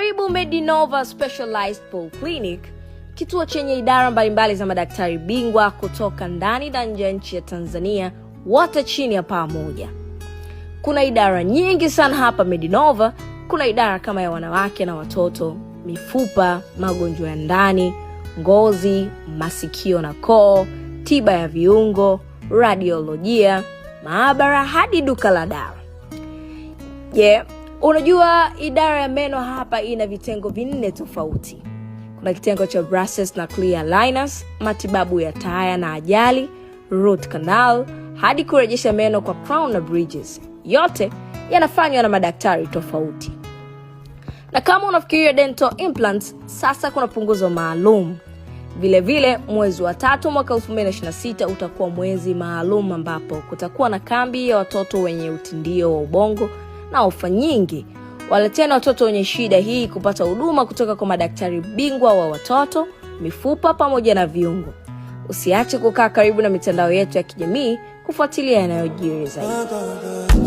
Karibu Medinova Specialized Polyclinic, kituo chenye idara mbalimbali za madaktari bingwa kutoka ndani na nje ya nchi ya Tanzania, wote chini ya paa moja. Kuna idara nyingi sana hapa Medinova. Kuna idara kama ya wanawake na watoto, mifupa, magonjwa ya ndani, ngozi, masikio na koo, tiba ya viungo, radiolojia, maabara hadi duka la dawa. Je, yeah, unajua idara ya meno hapa ina vitengo vinne tofauti. Kuna kitengo cha braces na clear aligners, matibabu ya taya na ajali, root canal hadi kurejesha meno kwa crown na bridges. Yote yanafanywa na madaktari tofauti. Na kama unafikiria dental implants, sasa kuna punguzo maalum. Vilevile, mwezi wa 3 mwaka 2026 utakuwa mwezi maalum ambapo kutakuwa na kambi ya watoto wenye utindio wa ubongo na ofa nyingi. Waleteni watoto wenye shida hii kupata huduma kutoka kwa madaktari bingwa wa watoto, mifupa pamoja na viungo. Usiache kukaa karibu na mitandao yetu ya kijamii kufuatilia yanayojiri zaidi.